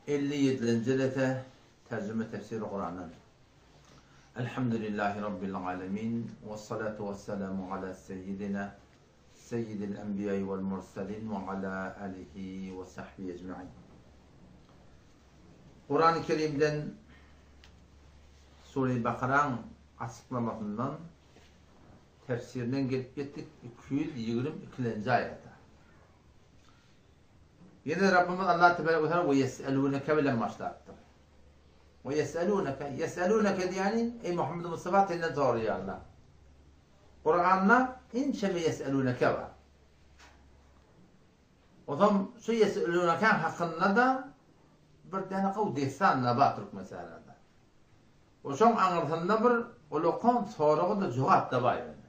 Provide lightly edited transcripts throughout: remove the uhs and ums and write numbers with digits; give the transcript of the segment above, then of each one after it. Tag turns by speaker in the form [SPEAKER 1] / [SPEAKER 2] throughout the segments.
[SPEAKER 1] 57-nji jelese Terjime Tefsiri Kurandan. Elhamdülillahi Rabbil alemin we salatu we selamu ala seyyidina seyyidil enbiýai wal murselin we ala alihi we sahbihi ecmain. Kurany Kerimden Sure-i Bakaraň açyklamasyndan tefsirinden gelip ýetdik 222-nji aýata. Ýene Rabbimiz Allah tebarek we teala we ýes'eluneke bilen başlapdyr. We ýes'eluneke, ýes'eluneke diýýäni eý Muhammed Mustafa senden soraýarlar. Kuranda inçeme ýes'eluneke bar. Ozam şu ýes'eluneke hakynda-da bir däne gowy dessan-da bar türkmençelerde. Oşoň aňyrsynda bir ulakan soraga-da jogap-da bar ýöne.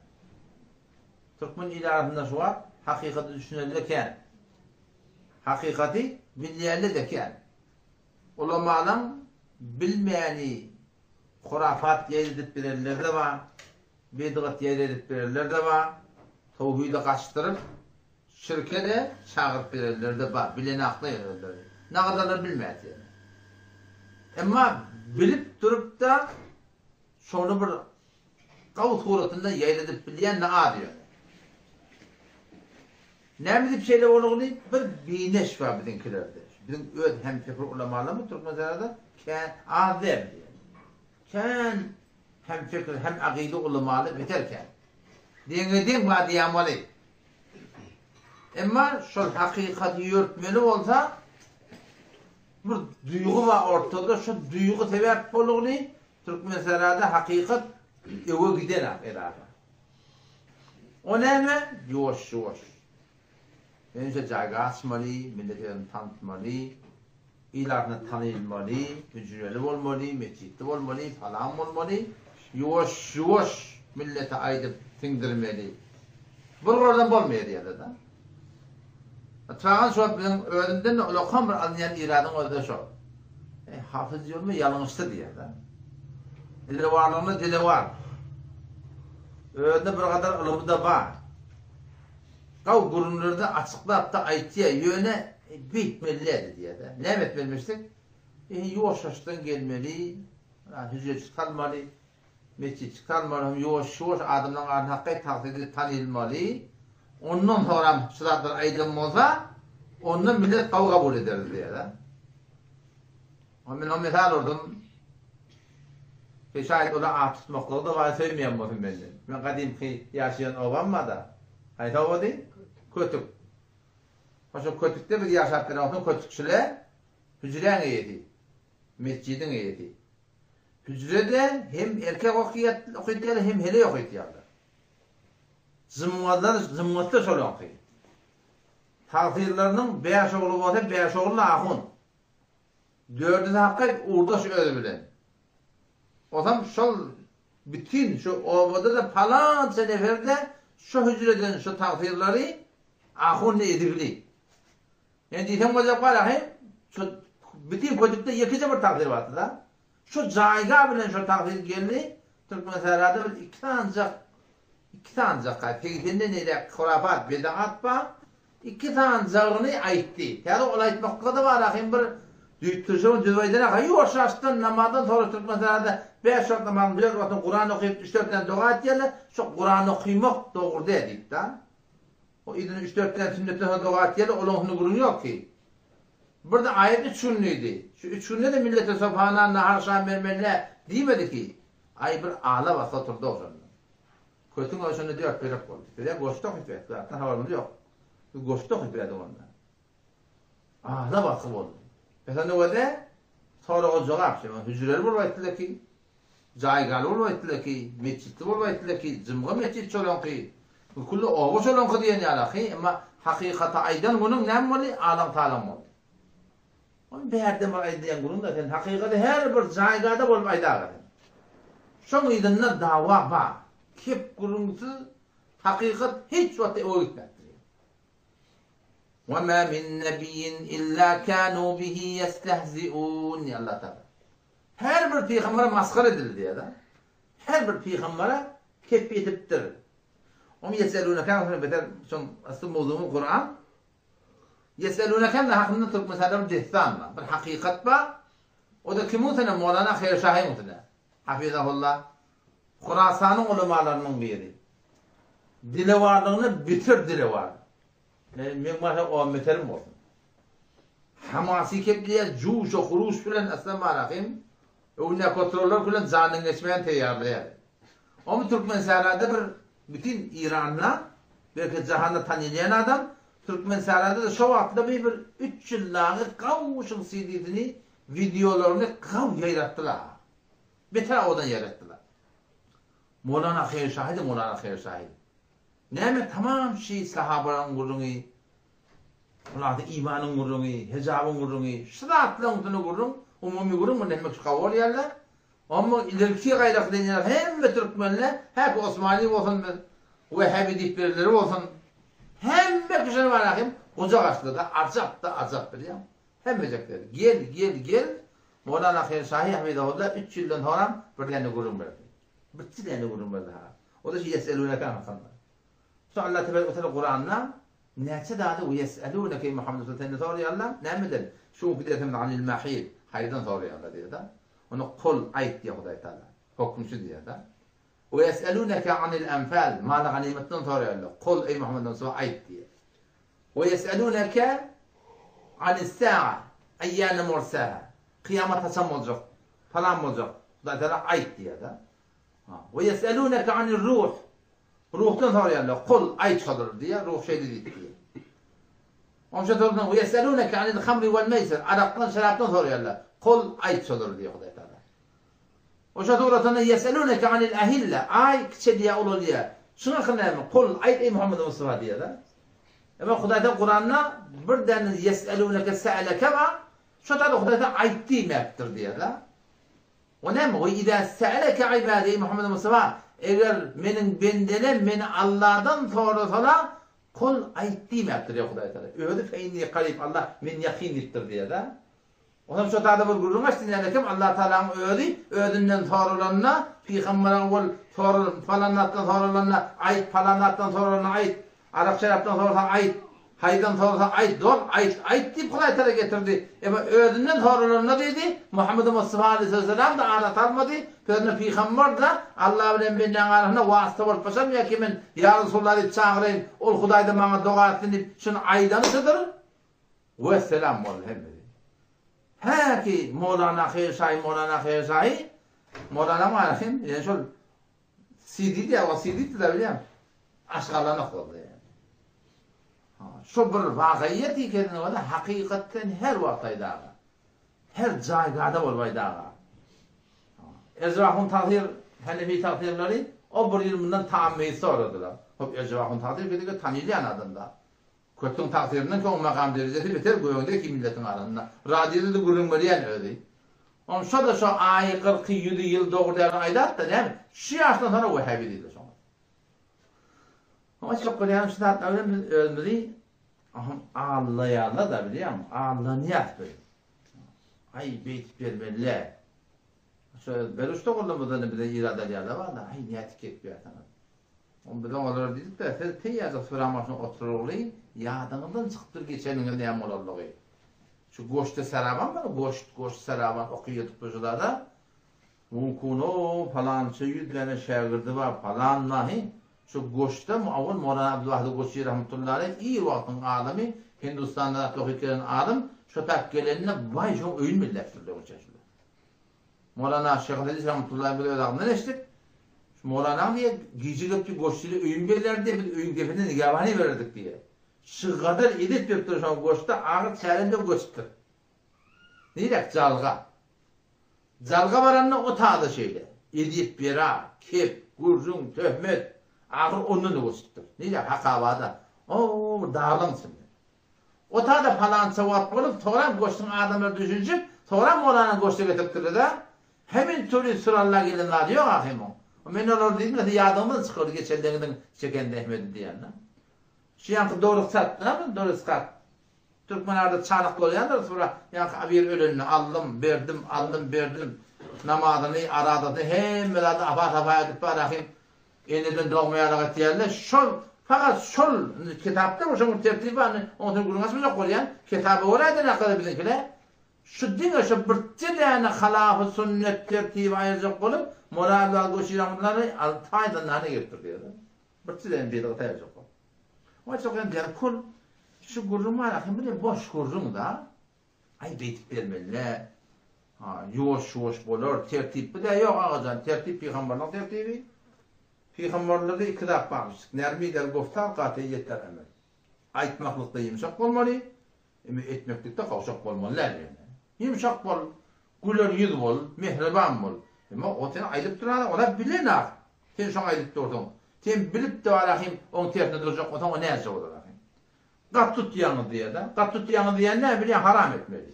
[SPEAKER 1] Türkmen il arasynda şu wagt hakykata düşünenler kän. Hakykaty bilýänler-de kän. Ulamalaň bilmäni hurafat ýaýradyp berenler-de bar, bidgat ýaýradyp berenler-de bar, towhidi gaçdyryp, şirke-de çagyryp berenler-de bar, bilenaklar ýöne özleri. Nagadarlar bilmez ýöne. Emma bilip durup-da şony bir Gawy suratynda ýaýradyp bilýän-de az ýöne. Näme diýip şeýle boldugyny bir bineş bar biziňkilerde. Biziň öz hemfikir ulamalarymyz Türkmenistanda kän az däl diýen. Kän hemfikir, hem akyda ulamalar beter kän. Deňe-deň bar diýýän Emma şol hakykaty ýörtmeli bolsa bir duýgy bar ortada, şu duýgy sebäp boldugyny Türkmensährada hakykat öwe gidenak edara. O näme? Ýuwaş ýuwaş. Önje jaýga açmaly, millet özüni tanytmaly, il arasynda tanylmaly, hüjreli bolmaly, metjitli bolmaly, falan bolmaly. Ýuwaş ýuwaş millete aýdyp siňdirmeli. Bir oradan bolmaýar diýýärler-de. Çagan şo biziň özümden-de ulakan bir alynýan iradyň özi-de şo. Eý, hafyz ýörme, ýalňyşdy diýýär-de. Dilewarlygyna dilewar. Özünde bir gadar ylymy-da bar. Gaw gürrüňleri-de açyklap-da aýtýar, ýöne beýtmeli-dädi diýýär-de. Näme etmelimişdik? Eý, ýuwaş-ýuwaşdan gelmeli, hüjrejik salmaly. Metjit çykarmaly hem ýuwaş-ýuwaş adamlaryň arasynda hakyky tagsydy tanylmaly. Ondan soňram şu zatlar aýdylan bolsa, onda millet gowy kabul eder diýýär. Men o mysal urdum. Ki şaýat olar at tutmaklygy-da bar söýmeýän bolsun menden. Men gadymky ýaşaýan obam bar-da. Haýsy obady? Kötük. Şo Kötükde biz ýaşap gelen wagtymyz kötükçiler hüjräň eýesi, metjidiň eýesi. Hüjrede hem erkek okytýarlar, hem heleý okytýarlar. Jymgalar jymgasy şolaňky. Tagsyýrlarynyň bäş ogly bolsa, bäş ogly ahun. Dördüsi hakyt ugurdaş özi bilen. Osam şol bütin şu obada-da palança nefer-de şo hüjreden şo tagsyýrlary ahun edibli. Men diýsem boljak bar ahym, şu bütin kötükde ýekeje bir tagsyr bardy-da. Şu jaýga bilen şo tagsyr geldi, Türkmensährada bir iki sanyjak, iki sanyjak, segsenden neýräk hurafat, bedaat bar, iki sanyjagyny aýtdy. Täze ol aýtmaklyga-da bar ahym bir düýpdürşegini düzüp aýdan aha, ýuwaş-ýaşdan namazdan soňra Türkmensährada bäş wagt namazyň dört wagtyny Kuran okyp, üç-dört däne doga aýtýarlar, şo Kuran okymak dogry däl diýip-de. O yzyna üç-dört däne sünnetden soň doga etýärler, olaň üstünde gürrüň ýok ki. Bir-de aýat üç gün diýdi. Şu üç günde-de millete sobhana, nahar şam bermeli-dä diýmedi ki. Aý bir ala basga oturdy-ow şonda. Kötüň özi şonda dört bölek boldy. Biz-ä goşda okyp berdik, zatdan habarymyz ýok. Biz goşda okyp berdik onda. Ala basgy boldy. Pes onda göze soraga jogap şeýle hüjreli bolup aýtdylar ki, Jaýgaly bolup aýtdylar ki, metjitli bolup aýtdylar ki, jymga metjit şolaňky, bu külli oba şolaňky diýen ýaly-ahy, emma hakykaty aýdan günüň näme boldy, alaň-talaň boldy. Ony bärden bir aýdylýan gürrüň-dä, sen hakykaty her bir jaýgada bolup aýdaga sen. Şoň yzynda dawa bar. Kep gürrüňsiz hakykat hiç wagtda öňe gitmändir. Wa ma min nebiyyin illa kanu bihi ýestehziun diýýär Allah Tagala. Her bir pygambere masgara edildi diýýär-de. Her bir pygambere kep ýetipdir. Oň ýeseluneke beter şoň asly mowzugy Kuran. Ýeseluneken hakynda Türkmenistanda bir dessan bar, bir hakykat bar. O-da kimiň üstüne? Molana Heýrşahyň üstüne. Hafizahullah. Horasanyň ulamalarynyň biri. Dilewarlygyna beter dilewar. Meň başa on beterim bolsun. Hamasy kepleýär, juşa huruş bilen Yslam Barahym öňündäki oturanlar bilen janyny geçmän teýýarlaýar. Omy Türkmensährada bir bütin Iranda, belki jahanda tanylýan adam, Türkmensährada-da şo wagtda bir bir üç ýyl dagy gaw şuň CD-sini, wideolaryny gaw ýaýratdylar. Beter owadan ýaýratdylar. Molana Heýrşahydy Molana Heýrşahy. Näme tamam şi sahabalaryň gürrüňi, hulasa imanyň gürrüňi, hejabyň gürrüňi, şu zatlaryň üstünde gürrüň, umumy gürrüň muny hemme kişi kabul edýärler. Amma ilerki gaýraky diýen hemme türkmenler, häki Osmani bolsun biz, Wehhabi diýip birileri bolsun, hemme kişini bar hem gujak açdylar-da, ajap-da ajap bilýäň. Hemmejekler gel, gel, gel, Molana Heýrşahy hafizahullah üç ýyldan soňram bir däne gürrüň berdi. Birçe däne gürrüň berdi ha. O-da şu ýes'elûneke hakynda. Şu Allah tebarek we teala Kuranda näçe zady we ýes'elûneke eý Muhammed Resul senden soraýarlar, nämeden? Şu günki dersimiz anil mahid, haýdan soraýarlar diýýär-de. Onda kul, aýt diýýär Hudaý Taala. Höküm şu diýýär-de. We ýes'elûneke anil enfal, maly ganymatdan soraýarlar. Kul, eý Muhammed Resul aýt diýýär. We ýes'elûneke anis-sa'a, eýýâne mursaha, kyýamat haçan boljak, palan boljak, Hudaý Taala aýt diýýär-de. We ýes'elûneke anir-ruh, ruhdan soraýarlar, kul, aýt şolar diýýär, ruh şeýle diýip diýýär. Onça soradan we ýes'elûneke anil-hamri wal-meýsir, arakdan, şerapdan soraýarlar, kul, aýt şolar diýýär Hudaý Taala. Oşa suratynda Ýes'elûneke anil ehille, aý kiçelýär, ulalýar. Şuň haky näme? Kul, aýt eý Muhammed Mustafa diýýär-de. Emma Hudaý Taala Kuranda bir däne ýes'elûneke se'eleke bar, şo taýda Hudaý Taala aýt diýmäpdir diýýär-de. O näme? We izâ se'eleke ibâdî eý Muhammed Mustafa, eger meniň bendelem meni Allahdan sorasalar, kul aýt diýmäpdir diýýär Hudaý Taala. Özi fe inni karib, Allah men ýakyn diýipdir diýýär-de. Onam şo taýda bir gürrüň açdy, näme kim Allah Tagalaň özi özünden soralanda, pygambere owal soral, palan zatdan soralanda aýt, palan zatdan soralanda aýt, arak-şerapdan sorasa aýt, haýdan sorasa aýt, zol aýt, aýt diýip Hudaý Tagala getirdi. Emma özünden soralanda diýdi, Muhammedi Mustafa aleýhissalam-da ara salmady, sözüne pygamber-de Allah bilen bendäň arasynda wasyta bolup başarmaýar ki men ýa Resulallah diýip çagyraýyn, ol Hudaýdan maňa doga etsin diýip, şuny aýdany şudur. Wesselam boldy hemmesi. Häki Molana Heýrşahy Molana Heýrşahy Molana manasy hem ýene şol CD diýýär, o CD diýdi bilýän. Aşgalanok boldy ýani. Ha, şo bir wagaýat ekenini bolsa hakykatdan her wagt aýdaga. Her jaýgada bolup aýdaga. Ezrahun Tahyr Hanefi tagsyrlary o bir ýyl mundan tammyz soradylar. Hop Ezrahun Tahyr bizi tanylýan adamda. Kötüň tagsyrynyň soň makam derejesi beter gögünde ki milletiň arasynda. Radioda-da gürrüň berýän özi. Onşa-da şo aýy kyrky ýüzi ýyl dogry dälini aýdapda näme şu ýaşdan soňra wehhabi diýdiler şoňa. Oňa çykyp görýänim şu zatlar bilen biz özümizi aldaýarlar-da bilýäňmi aldanýas biz. Aý beýtip bermeli-dä. Şo Beluş doganlarymyzdan bize irad alýarlar bar-da aý nätip gepýärsiňiz. Oň biziň olara diýdik-de, siz teýýajyk süräň başyna oturygly, ýadyňyzdan çykypdyr geçeniňiz näme bolanlygy. Şu goşda saraban bar, goşt, goşt saraban okyýadyk bir jydada. Wukuno palança ýüz däne şägirdi bar, palan nahy. Şu goşda owal Mowlana Abdulwahydy Goşçy rahmetullahi aleýh ir wagtyň alymy, Hindustanda zat okyp gelen alym, şo tak gelende baý şoň öýüni belläpdirler goşça şular. Molana Şyh Aziz rahmetullahi biz öz agzyndan eşitdik. Şu Molanaň diýe gije gelip diýip goşçyly öýüni bellärdi diýe biz öýüň depesinde nigäbani bererdik diýe. Şygadar edep beripdir şoňa goşda agyr çärem bilen göçüpdir. Niräk Jalga. Jalga baranda o tada şeýle. Edep bera, kep, gürrüň, töhmet agyr ondan-da göçüpdir. Niräk Hakabada. O bir daglaň içinde. Otada palança wagt bolup, soňram goşuň adamlary düşünişip, soňram Molana goşda getiripdirler-dä. Hemin turi suralla gelen zady ýok ahy muň. Men olara diýdim, siz ýadyňyzdan çykardy geçenleňiziň çeken zähmedi diýende. Şu ýaňky doruk satdyramy, doruskat. Türkmenlerde çanak bolýandyr, sura ýaňky abir ölende aldym, berdim, aldym, berdim. Namazyny, aradasyny hemme zady apa-sapa edip bar ahym. Eneden dogma ýaly etýärler. Şol. Fakat şol indi kitapda şoň bir tertibi bar, indi oň üçin gürrüň açmajak bolýan. Kitaba görä aýdan hakda biziňkiler. Şu diňe şu birje däne halafy sünnet tertibi aýyrjak bolup, Moral Bal Göçüranlary alty aý zyndana giripdir diýýärler. Birje däne bidgat aýyrjak bolup. Oň üçin hem derkul şu gürrüň bar ahym bilen boş gürrüň da. Aý beýdip bermeli-dä. Ha, ýuwaş-ýuwaş bolar, tertip bu-da ýok agajan, tertip pygamberliň tertibi. Pygamberlerde iki zat barmyş, nermi der goftar, gatyýet der emel. Aýtmaklykda ýumşak bolmaly, emma etmeklikde gowşak bolmaly däl ýöne. Ýumşak bol, güler ýüz bol, mähriban bol. Emma o seni aýdyp duran ola bilenak. Sen şoňa aýdyp dursuň. Sen bilip-de barahym oň tersine durjak bolsaň o näce bolar ahym. Gat tutýaňyz diýýär-de. Gat tutýaňyz diýýän näme bilýän haram etmeli.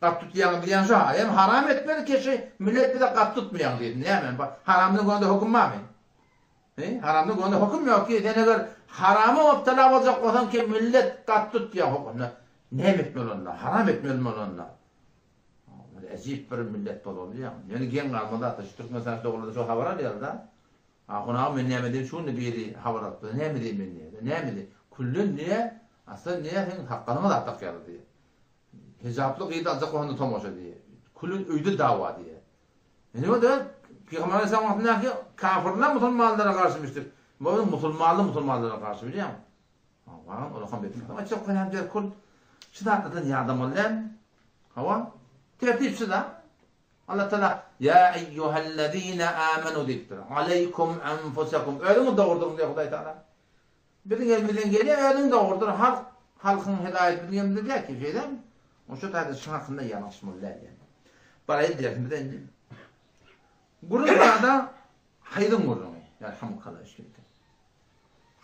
[SPEAKER 1] Gat tutýaňyz diýýän şo hem haram etmeli keşi millet bize gat tutmaýaň diýsin. Näme haramdan gonda höküm barmy? He, haramdan gonda höküm ýok ki sen eger harama mubtala boljak bolsaň ki millet gat tutýaň hökümde. Näme etmeli onda? Haram etmelimi onda? Ejip bir millet bolýar. Ýöne geň galma zat şu Türkmenistan dogruda şo habar alýar-da. Ahun aga men näme diýim şu günde biri habar alypdyr näme diýim men diýýär näme diýim küllen diýýär asla diýýär seň sakgalyňa zat dakýarlar diýýär hijaply gyzy aljak bolanda tomaşa diýýär küllen öýde dawa diýýär indi bu da pygamber aleyhisselam wagtyndaky kafirler musulmanlara garşy müşrik bu musulmanlar musulmanlara garşy bilýäňmi Waň ola ham betim aýtjak bolýan derkul şu zatlardan ýadamaly däl hawa tertip şu zat Allah Taala Ýa eýýuhellezine amenu diýipdir. Aleýkum enfusekum. Özüňiz dogurdyň diýýär Hudaý Taala. Biziň elimizden gelýär, özüň dogurdyr. Halk, halkyň hidaýaty biziň elimizde däl ki, şeýdemi? Oň şu taýda şuň hakynda ýalňyşmaly däl ýaly. Baraýyn dersimize indi. Gürrüň barada haýzyň gürrüňi. Ýarhamykallah şeýle.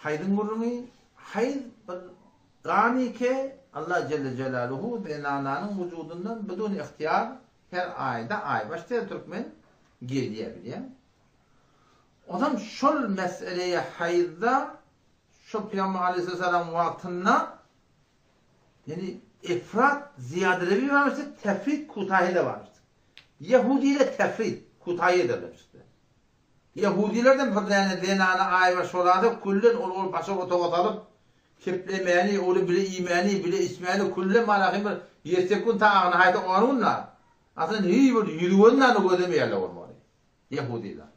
[SPEAKER 1] Haýzyň gürrüňi, haýz bir gany ke Allah jelle jelaluhu zenananyň wujudyndan bidun ihtiýar her aýda aýbaş diýer türkmen gelýär bilýäň. Onsoň şol meseleýe haýzda şol Pygamber aleyhisselam wagtynda ýani efrat zyýadelebi barmyşdy, tefrit kutahy da barmyşdy. Ýehudiler tefrit, kutahy ederlermişdi. Ýehudilerden bir däne zenany aýbaş bolanda küllen ol ol başga otaga salyp, keplemäni, ony bile iýmäni, bile içmäni küllen malahy bir ýetsek gün ta agyna haýta on gün da. Aslynda hiç bir ýüzi gözüni däne gözlemeýärler bolmaly. Ýehudiler.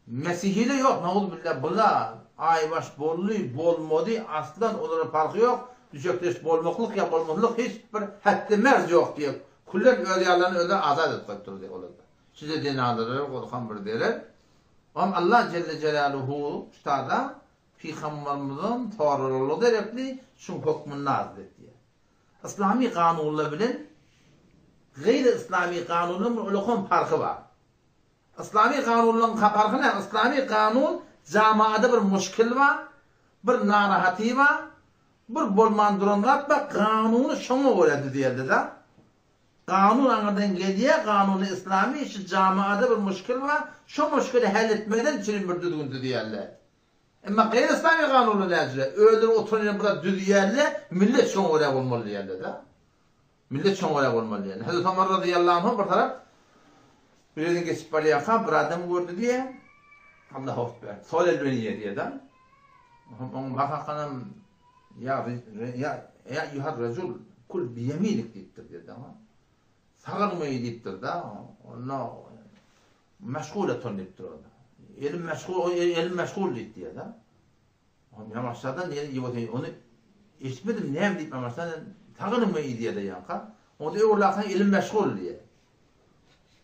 [SPEAKER 1] Mesihiler ýok, nauzubilla bula aýbaş boldy, bolmady, aslan olara parhy ýok, düşekdeş bolmaklyk ýa bolmazlyk hiç bir hetdi merz ýok diýip, küllen öz ýarlaryny özleri azat edip goýupdyr diýip olarda. Size zenanlara gorkan bir zerer. Oňam Allah jelle jelaluhu ştada pygambarymyzyň soraglylygy derekli şuň hökmüni nazyl etýär. Yslamy kanunlar bilen gaýry yslamy kanunlaryň bir ulakan parhy bar. Yslamy kanunlaryň parhy näme? Yslamy kanun jamaada bir muşkil bar, bir narahaty bar, bir bolman duran zat bar, kanuny şoňa görä düzýärler-de. Kanun aňyrdan gelýär, kanuny yslamy şu jamaada bir muşkil bar, şo muşkili häl etmeden üçin bir düzgün düzýärler. Emma gaýry yslamy kanunlar näjüre? Özleri oturan ýerinde bir zat düzýärler, millet şoňa görä bolmaly diýýärler-de. Millet şoňa görä bolmaly diýýärler. Hezreti Omar razyýallahu anhu bir tarap bir ýerden geçip barýarka bir adam gördi diýýär. Allahu ekber. Sol el bilen iýýär diýýär-de. Oň bakanam Ýa ýa eýýuhar rejul kul biýeminik diýipdir diýdi oňa. Sag eliňe iý diýipdir-de, onda meşguletun diýipdir onda. Elim meşgul, elim meşgul diýip diýýär-de. Ýa başlardan ýene iýip otyr, ony eşitmedim näme diýip başlardan sag eliňe iý diýýär-de ýaňka. Onda öwrülaksaň elim meşgul diýýär.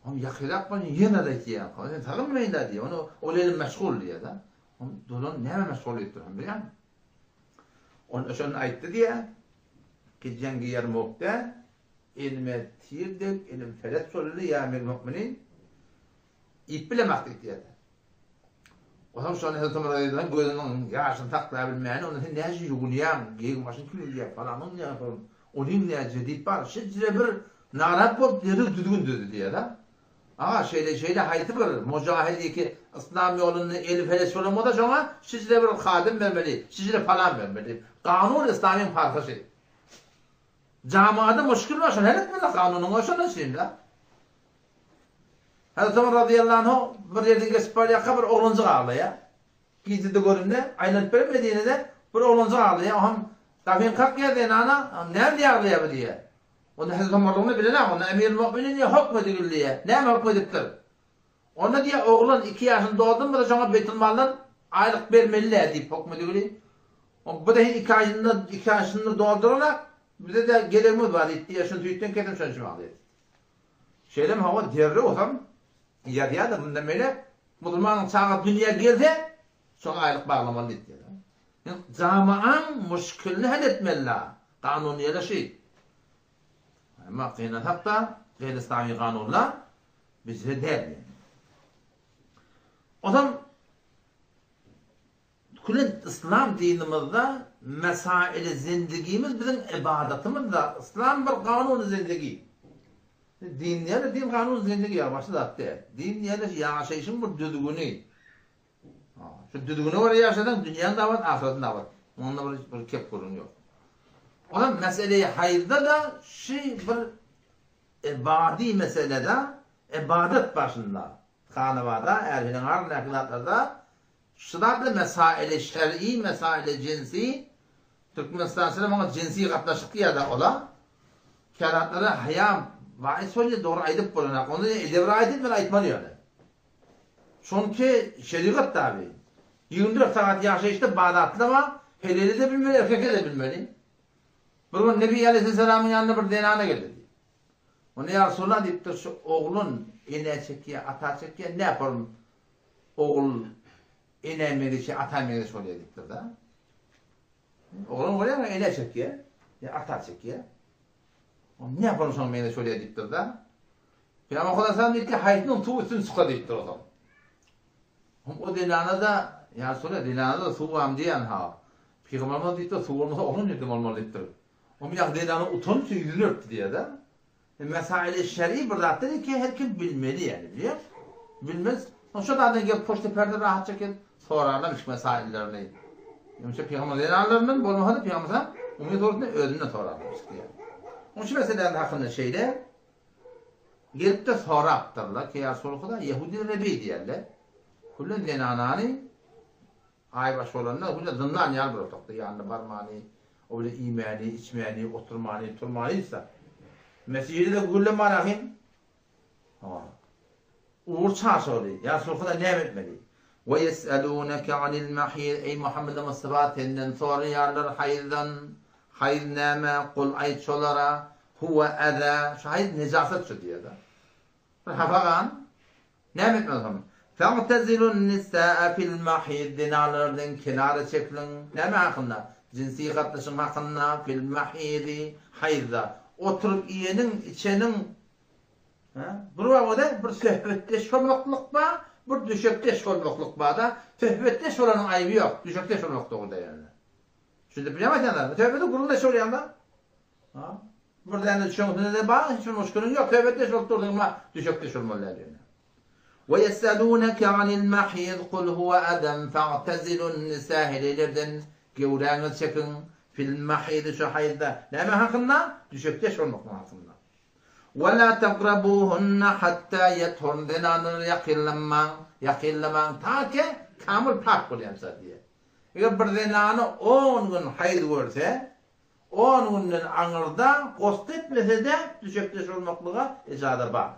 [SPEAKER 1] Oň ýakyrak bolýar, ýene-de aýtýar ýaňka. Sen sag eliňe iý-dä diýýär. Ony ol elim meşgul diýýär-de. Dolan näme meşgul diýipdir, bilýäňmi? Onda şonda aýtdy diýýär, ki jeňgi Ýermukda elime tir deg, elim feleç boldy, ýa emir müminin, iýip bilemak diýip diýýär. Onsoň şonda Hezreti Omar razyýallahu anh gözüniň ýaşyny saklaýabilmän, onda sen näçe ýuwunýaň, geýiň başyny kim ýuwýar, falanyň näme, onuň näçe diýip bar, şeýle bir narahat bolup derrew düzgün düzdi diýýär-de. Aga şeýle şeýle haýsy bir mujahid ki yslam ýolunda eli feleç bolan bolsa şoňa şijre bir hadym bermeli, şijre palan bermeli. Kanun yslamyň parhy şi. Jamaada muşkil bar şony hal etmeli kanunyň o şondan şeýle. Hazreti Omar razyýallahu anhu bir ýerden geçip barýarka bir oglanjyk aglaýar. Gijede göründe, aýlanyp berip Medinede bir oglanjyk aglaýar, o hem gapyny kakýar zenana, näme diýip aglaýar bu diýýär. Onda Hezreti Omarlygyny bilenok, onda Emirül Mu'minin diýýär, hokm edildi diýýär. Näme hokm edipdir? Onda diýýär, oglan iki ýaşyny doldurmasa şoňa beýtulmaldan aýlyk bermeli-dä diýip hokm edildi. Bu-da iki aýynda, iki ýaşyny dolduranak, bize-de geregimiz bar diýip diýýär, şuny süýtden kesim, şony içip aglaýar. Şeýlemi hawa, derrew bolsam, ýazýar-da, mundan beýläk musulmanyň çagasy dünýä gelse, şoňa aýlyk baglamaly diýip diýýär. Jamaň muşkilini hal etmeli-la, kanun ýele şi. Emma gynansak-da, gaýry-islami kanunlar bizde däl. Onsoň Külen yslam dinimizde mesaili zendigimiz biziň ybadatymyzda yslam bir kanuny zendigi. Din diýende din kanuny zendigi ýa başga zat däl. Din diýende ýaşaýşyň bir düzgüni. Şu düzgüne görä ýaşasaň dünýäň de abat, ahyretiň de abat. Onda bir bir kep gürrüň ýok. Onam meseleýi haýzda-da şi bir ibadi meselede ybadat başynda hanabada ärhiniň arasyndaky zatlarda Şu zatlar mesaili şer'i, mesaili jinsi, Türkmenistançylar muňa jinsi gatnaşyk diýýärler ola. Käratlara haýa bais bolýar dogry aýdyp bolanak. Ony edebir aýdyp men aýtmaly ýöne. Şonki şerigat tabi. 24 sagat ýaşaýyşda bazatlama, heleli de bilmeli, erkeke de bilmeli. Bir gün Nebi Aleyhisselamyň ýanyna bir zenana geldi. Onda ýa Resulallah diýipdir, şu oglan enä çekýär, ata çekýär, näme bolum Ogul enä meňzeş ýa ata meňzeş bolýar diýipdir-de. Oglan bolýar, enä çekýär, ýa ata çekýär. Onuň näme bolsa şoňa meňzeş bolýar diýipdir-de. Pygamber Hudaýa diýipdir, haýsynyň suw üstün çykar diýipdir o zaman. Hum o zenana-da, ýa Resulallah, zenana-da suw barmy diýýän ha. Pygamberimiz diýipdir, suw bolmasa oglan nirden bolmaly diýipdir. Onuň ýa zenana utanyp ýüzüni örtdi diýýär-de. Mesaili şer'i bir zat däl ki her kim bilmeli ýaly bilýär. Bilmez. Soň şo zadan gelip poçta perde rahatça gelip sorarlar şu mesaillerini. Ýumşa pygamber zenanlaryndan bolmasa-da pygamber umumy suratynda özünden sorarlar diýýär. Onuň şu meseläniň hakynda şeýle gelip-de sorapdyrlar ki ýa Resulullah ýehudiler ne diýýärler. Küllen zenanany Aýbaşy bolanda güne zyndan ýaly bir otagda ýanyna barmany, o bile iýmäni, içmäni, oturmany, turmany etse. Mesjide-de gülle marahym. Hawa. Ugur çaşaly. Ýa Resulhuda näme etmeli? We ýes'elûneke anil mahid Eý Muhammed Mustafa senden soraýarlar haýzdan. Haýz näme? Kul aýt şolara, Huwe eza. Şu haýz nejasat şu diýýär-de. Bir hapa gan. Näme etmeli soň? Fa'tezilun-nisaa fil-mahid, Zenanlardan kenara çekiliň. Näme hakynda? Jynsy gatnaşyk hakynda, fil-mahidi, haýzda. Oturyp iýeniň, içeniň, hä? Bir wagada bir söhbetdeş bolmaklyk bar, bir düşekdeş bolmaklyk bar-da. Söhbetdeş bolanyň aýby ýok, düşekdeş bolmak dogry däl ýöne. Düşündirip bilýärmi aýdýanlarymy? Söhbeti gürrüňdeş bolýaň-da. Ha? Bir däne düşeňsinde-de bar, hiç bir muşkiliň ýok, söhbetdeş bolup durduň, emma düşekdeş bolmaly däl ýöne. We ýes'elûneke anil mahîz kul huwe ezen fa'tezilun nisa heleýlerden gewräňizi çekiň fil mahîzi şu haýzda. Näme hakynda? Düşekdeş bolmaklyk hakynda. We la takrabuhunna hatta ýethurn zenanlara ýakynlamaň, ýakynlamaň ta ki kamyl pak bolýança diýýär. Eger bir zenany on gün haýz görse, On günden aňyrda gost etmese-de düşekdeş bolmaklyga ejaza bar.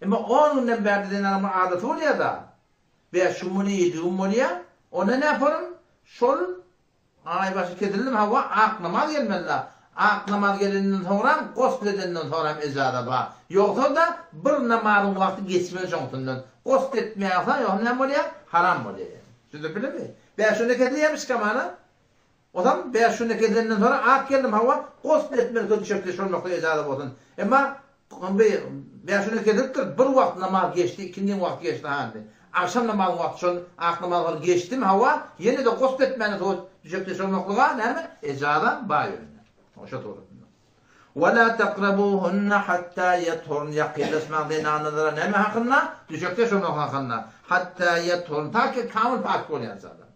[SPEAKER 1] Emma on günden bärde zenanyň bir adaty bolýar-da, bäş gün bolýar, ýedi gün bolýar, onda näporyn şol aýbaşy kesildimi hawa ak namaz gelmeli-da. Ak namaz gelenden soňram gosl edenden soňram ejaza bar. Ýogsa-da bir namazyň wagty geçmeli şoňsundan. Gosl etmäýse ýogsa näme bolýar? Haram bolýar ýagny. Düşündirip bildim-mi? Bäş günde kesilýärmiş kamana. Ozam bäş günde kesilenden soňra ak geldim hawa gosl etmeli düşekdeş bolmakda ejaza bolsun. Emma bi bäş günde kesilipdir bir wagt namaz geçdi ikindin wagty geçdi ha indi. Agşam namazyň wagty şol ak namaz wagty geçdimi hawa ýene-de gosl etmäne soň düşekdeş bolmaklyga näme ejaza bar ýöne. Şo suratynda. Ve la takrabuhunna hatta yethurn ýakynlaşmaň zenanalara näme hakynda düşekdeş bolmak hakynda hatta yethurn ta ki kamyl pak bolýançalar.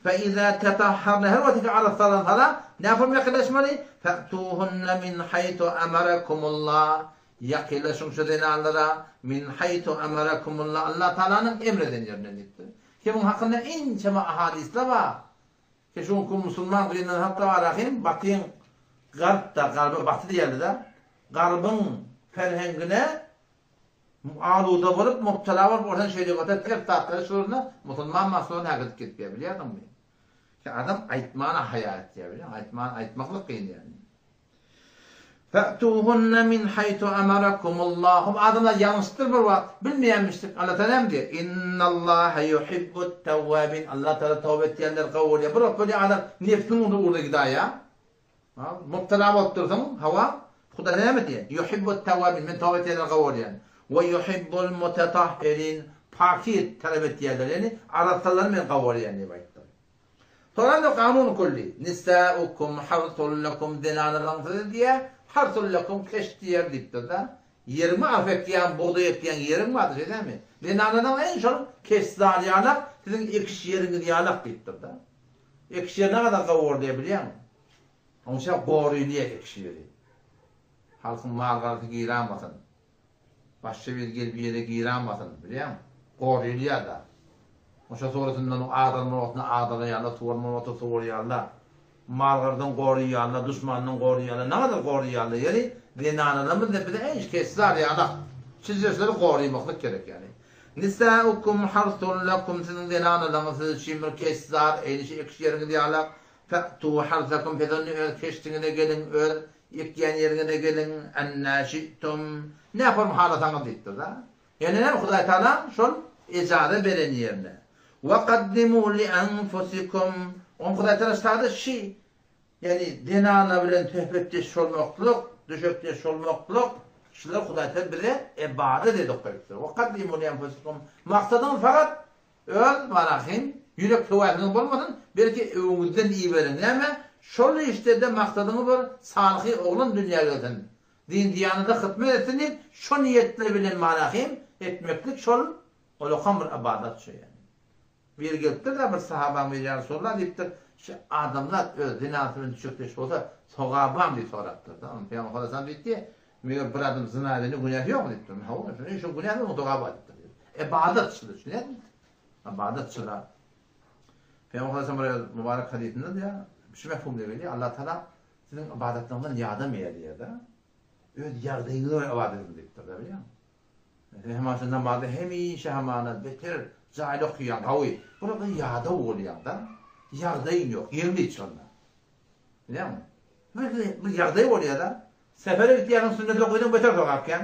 [SPEAKER 1] Fe-izâ tetahharne her wagt ki arassalansalar, nähili ýakynlaşmaly? Fe'tûhunne min haýtu emerakumullah Ýakynlaşyň şu zenanlara, min haýtu emerakumullah Allah Tagalanyň emr eden ýerinden diýipdir. Ki muň hakynda ençeme ahadyslar bar. Ki şu günki musulman gynansak da bar ahym, batyň garp-da, garba baty diýerler-de, garbyň ferhengine aluda bolup, mubtala bolup, orsan şerigata ters zatlary şuruna musulman maslon häkidip gidipýär, bilýärsiňmi? Ki adam aýtmana haýa etýär, bilýäňmi? Aýtman, aýtmaklyk kyn ýaly. Fa'tuhunna min haýtu amarakumullah. Hop adamlar ýalňyşypdyr bir wagt, bilmeýänmişdik. Allah Taala näme diýýär? Innallaha yuhibbut tawwabin. Allah Taala toba etýänleri gowy görýär. Bir wagt bolýar adam nebsiniň ugruna gidaýýar. Mubtala bolup dursuň, hawa. Hudaý näme diýýär? Yuhibbut tawwabin. Men toba etýänleri gowy görýän. We yuhibbul mutatahhirin. Pakyz talap etýänleri, ýagny arassalary men gowy görýän diýip aýtdy. Soňra kanun külli, Nisaukum harsul lekum zenanalaryň sizi diýýär, harsul lekum keşt diýer diýipdir-de. Ýerimi arpa ekýän, bugdaý ekýän ýeriň bardy, şeý dälmi? Zenanalaryň iň şol keştzar ýalak, siziň ekiş ýeriňiz ýalak diýipdir-de. Ekiş ýeri nägadar gowy bolýar bilýäňmi? Oňça gorülýär ekiş ýeri. Halkyň mal-garasy girämasyn. Başga biri gelip ýere girämasyn, bilýäňmi? Gorülýär-de. Oşa suratyndan agdarmaly wagtynda agdaraýarlar, suwarmaly wagtda suwarýarlar. Mal-gardan goraýarlar, duşmandan goraýarlar, nägadar goraýarlar. Ýeri, zenanalarymyz-da bize eýş keşzar ýalak. Çizjesleri goraýmaklyk gerek ýaly. Nisaukum harsun lekum siziň zenanalaryňyz siz üçin bir keşzar, eýnişi ekiş ýeriňiz ýalak. Fa'tu harsakum siz onda öz keşdiňize geliň, öz ekýän ýeriňize geliň, ennä şi'tum, nähorm halasaňyz diýipdir-de. Ýöne näme Hudaý Tagala şol ejaza beren ýerine. Wa kaddimu li anfusikum. Oň Hudaý Tagala ştada şi, ýagny zenana bilen söhbetdeş bolmaklyk, düşekdeş bolmaklyk, şular Hudaý Tagala bize ybadat edip goýupdyr. Wa kaddimu li anfusikum. Maksadyňyz fakat öz marahyň, ýürek höwesiňiz bolmasyn, belki öňüňizden iberiň. Näme? Şol işde-de maksadyňyz bir salyhy oglan dünýä gelsin. Din-diýanata hyzmat etsin diýip, şo niýetler bilen manahym etmeklik şol ulakam bir ybadat şo ýaly. Biri gelipdir-de bir sahabaň biri ýa Resulallah diýipdir, şu adamzat öz zenasy bilen düşekdeş bolsa sogabam diýip sorapdyr-da. Onda Pygamber sallallahu diýipdi, meger bir adam zyna edende günäsi ýokmy diýipdir. Hawa, şonuň üçin günäsi ýok, sogaby bar diýipdir. Ybadat şul üçin. Ybadat şul. Pygamber sallallahu bir mübarek hadysynda diýýär, şu mefhumda gelýär, Allah Taala Siziň ybadatlaryňyzdan ýadamaýar diýýär-de. Öz ýagdaýyňyza görä ybadat ediň diýipdir-de, bilýäňmi? Sen hamana namazda hemişe hamana beter jaýly okaýaň, gawy. Burada ýadaw bolýaň-da. Ýagdaýyň ýok, ýeňil şonda. Bilýäňmi? Bir, bir ýagdaý bolýar-da. Sefere gitýärsiň, sünnet okaýsaň beter sogap kän.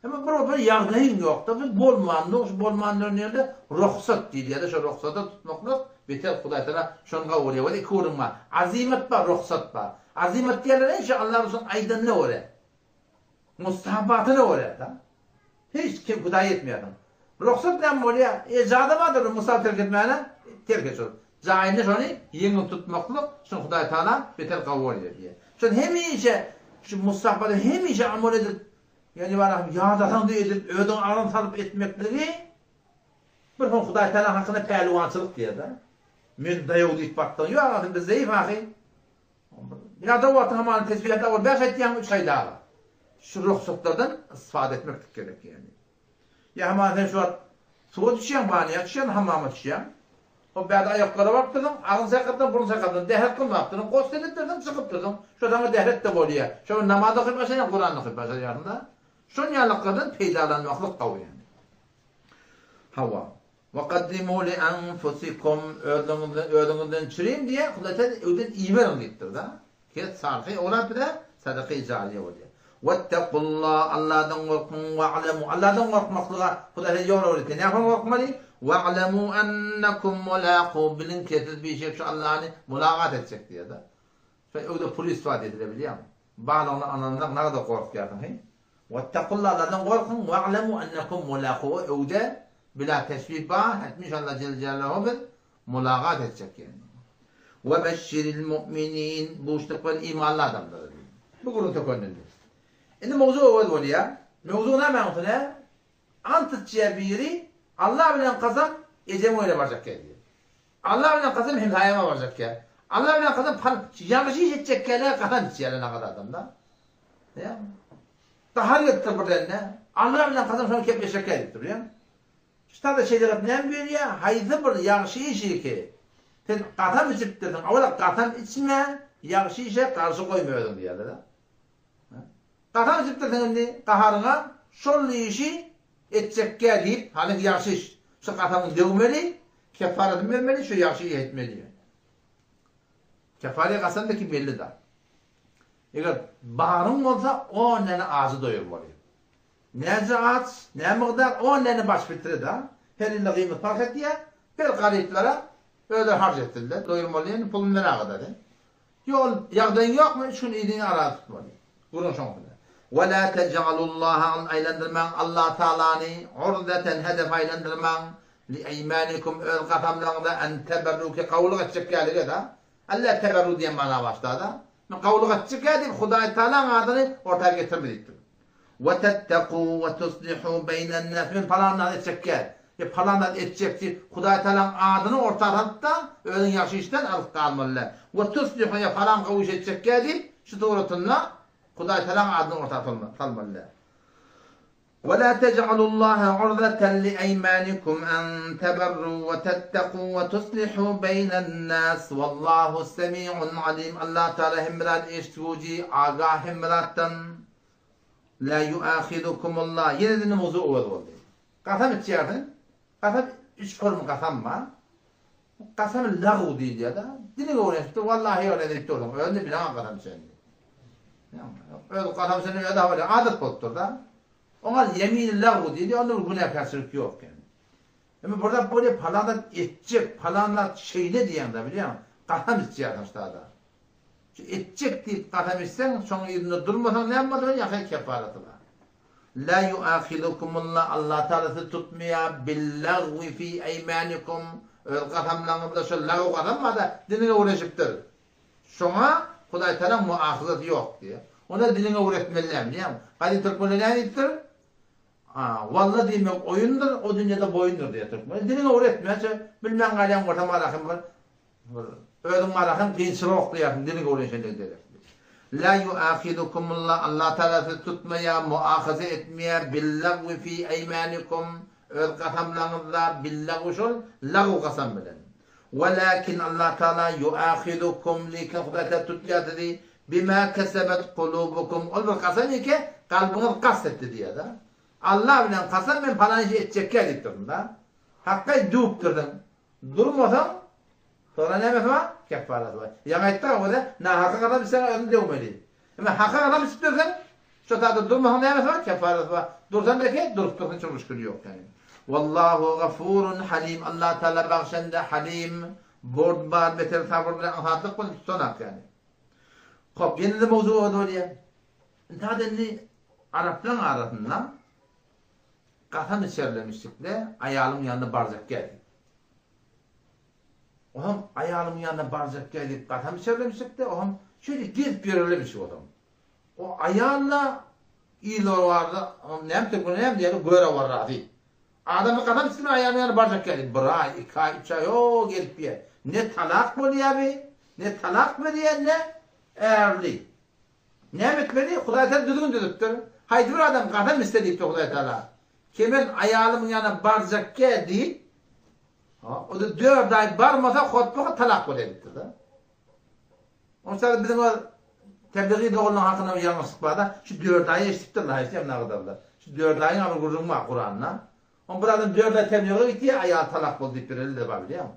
[SPEAKER 1] Emma bir bir ýagdaýyň ýokda, bir bolmandyr, şu bolmandyr diýende rugsat diýilýär-de, şo rugsada tutmaklyk beter Hudaý Tagala şony kabul edýär. Iki gürrüň bar. Azymat bar, rugsat bar. Azymat diýenler ençe Allah Resulyň aýdanyna görä. Mustahabatyna görä-de. Hiç kim Hudaýa ýetmeýärsiň. Rugsat näme bolýar? Ejaza bardyr, mustahap terk etmäne, terk et şol. Jaýynda şony ýeňil tutmaklyk, şony Hudaý Tagala beter kabul edýär diýýär. Şony hemişe şu mustahbata hemişe amal edip, Ýagny barahym ýadasaň-da edip, özüňe agram salyp etmekligi bir hon Hudaý Tagala hakynda pälwançylyk diýer-de. Men daýaw diýip batdyň. Ýok agam sen biz zeýif ahy. Ýadaw wagtyň hamana tesbihat owal bäş aýtýaň, üç aýdaga. Şu rugsatlardan istifade etmeklik gerek ýagny. Ýa hamana sen şu wagt suwa düşýäň, banýa düşýäň, hammama düşýäň. Hop bärde aýaklara barypdyrsyň, agyn saýkapdyň, burun saýkapdyň, dähret kylmapdyrsyň, gosl edipdirsiň, çykypdyrsyň. Şo saňa dähret-de bolýar. Şo gün namaz okyp başlaýaň, Kuran okyp başlaýarsyň-da. Şon ýalyklardan peýdalanmaklyk gowy ýagny. Hawa. Wa kaddimu li anfusikum özüňizden özüňizden çüriň diýýär, Hudaý Tagala öwden iberiň diýipdir-de. Kes salyhy oglan bize sadaka-i jariýe bolýar. Wettekulla, Alladan gorkuň, wa'lemu, Alladan gorkmaklyga Hudaý size ýol öwretdi. Nähili gorkmaly? Wa'lemu ennekum mulaku, biliň ki, siz bişek şu Allany mulagat etjek diýýär-de. Şo öwde pul isbat edile bilýäňmi? Balygyny alandan nagada gorkýarsyň, heý? Wettekulla, Alladan gorkuň, wa'lemu ennekum mulaku, öwde bila teşbih bar, hetmiş Alla jelle jelaluhu biz Mulagat etjek ýagny. We beşşiril mu'minin, buşluk ber imanly adamlara diýdi. Bu gürrüň tökenildi. Indi mowzuk öwez bolýar. Mowzuk näme aňsy Ant içýär biri, Allah bilen kasam ejemiň öýüne barjak gel diýýär. Allah bilen kasam hemsaýama barjak gel. Allah bilen kasam pal ýagşy iş etjek gele kasam içýärler nagada adamlar. Gahar gelipdir birden-de. Allah bilen kasam şony kepleşjek gel diýipdir, bilýäňmi? Şu taýda şerigat näme buýurýar? Haýsy bir ýagşy işi ki, sen kasam içipdirsiň, owala kasam içme, ýagşy işe garşy goýma özüňi diýýärler-de. Kasam içipdirsiň indi gaharyňa şol işi etjekgä diýip, hany ýagşy iş, şu kasamyňy döwmeli, keffaratyny bermeli, şu ýagşy işi etmeli. Keffare kasam ki belli zat. Eger baryň bolsa on däne ajy doýurmaly. Näce aç, nä mygdar, on däne baş fitre da, her ýylda gyýmat parh etýä, ber garyplara, özleri harç etsinler, doýurmaly ýene puluny berägada sen. Ýok ol ýagdaýyň ýokmy, üç gün yzyňy araza tutmaly. Gürrüň şoň bilen. Ve la tej'alullaha aýlandyrmaň Allah Taalany urdeten hedef aýlandyrmaň li eýmanikum öz kasamlaryňyza en teberru ki gawulyk etjek ýalyga da, Alla teberru diýen mana başlada, men gawulyk etjek ýa diýip Hudaý Taalaň adyny orta getirme diýipdir. We tetteku we tuslihu beýnen-nas men palan zat etjekkä, ýa palan zat etjek diýip, Hudaý Tagalaň adyny orta salyp-da, özüň ýagşy işden alyp galmaly däl. We tuslihu ýa palan gowy iş etjekkä diýip, şu suratynda Hudaý Tagalaň adyny orta salmaly däl. We la tej'alullaha urdatan li-eýmanikum an teberru we tetteku we tuslihu beýnen-nas wallahu semi'un alim Allah Tagala hemme zady eşidiji, agah hemme zatdan. La ýuahizukumullah. Ýene-de indi mowzuk öwez boldy. Kasam içýärsiň. Kasam üç görüm kasam bar. Kasamy lagw diýilýär-de. Diliňe öwrenişipdir. Wallahi öyle diýip dursuň. Özüni bileňok kasam içenini. Öz kasam içenini özi habar adat bolupdyr-da. Oňa ýemini lagw diýilýär. Onda bir günäkärçilik ýok ýani. Emma bir zat bolýar, palan zat etjek, palan zat şeýle diýýäň-de bilýäňmi? Kasam içýärsiň ştada. Şu etjek diýip kasam içseň, şoň yzynda durmasaň näme bolar? Ýa keffaraty bar. La ýuahizukumullah Allah Taala sizi tutmaýar billagwi fi eýmanikum öz kasamlaryňyzda şo lagw kasam barda diliňe öwrenişipdir. Şoňa Hudaý Taalaň muahazasy ýok diýýär. Onda diliňe öwretmeli däl bilýäňmi? Gadym türkmenler näme diýipdir? A, walla diýmek oýundyr, o dünýede boýundyr diýýär türkmen. Diliňe öwretmänçe bilmän galýan bolsa malahym bir Bir özüň marahyň kynçylyk oklaýarsyň diliň öwrenşenligi derekli. La ýuahizukumullah Allah Tagala sizi tutmaýar, muahaza etmeýär, billagwi fi eýmanikum öz kasamlaryňyzda billagwi şol lagw kasam bilen. Welakin Allah Tagala ýuahizukum lekin Hudaý Tagala tutýar sizi bima kesebet kulubukum ol bir kasam eke kalbyňyz kast etdi diýýär-de. Allah bilen kasam men palan işi etjekkä diýip dursun-da. Hakga düwüpdirsiň. Durmasaň, soňra nämesi bar? Keffaraty bar. Ýaňy aýtdyk-a, özi nahaka kasam içseň özüňi döwmeli. Emma haka kasam içip dursaň, şo taýda durmasaň nämesi bar? Keffaraty bar. Dursaň beke, durup dursun, hiç bir müşgili ýok ýaly. Wallahu gafurun halim. Allah Taala bagşanda halim, bordbar, beter sabyr bilen aňsatlyk bilen tutanak ýaly. Hop, ýene-de mowzuk özi bolýar. Intäde indi araplaryň arasynda Kasam içerlemişlikde aýalyň ýanyna barjak gel diýip. Olam aýalymyň ýanyna barjak gel diýip kasam içerlemişlikde olam şeýle gezip ýörerlemişik olam. O aýal-da yzlary barda näme türkmenler näme diýýärler göre bar razy. Adamlar kasam içsin aýalyň ýanyna barjak gel diýip bir aý, iki aý, üç aý o gezip ýör. Ne talak bolýar bi, ne talak berýär ne ärli. Näme etmeli? Hudaý Tagala düzgün düzüpdir. Haýsy bir adam kasam içse diýipdir Hudaý Tagala. Ki men aýalymyň ýanyna barjakkä diýip, o-da dört aý barmasa hotba-hot talak bolýar diýipdir-de. Onsoň biziň o tebligiý doganlaryň hakynda bir ýalňyşlyk bar-da, şu dört aýy eşidipdirler, haýsy hem nagydarlar. Şu dört aýyň bir gürrüňi bar Kuranda. Oň bir adam dört aý teblige gitýär, aýaly talak boldy diýip bereli-de bar bilýäňmi?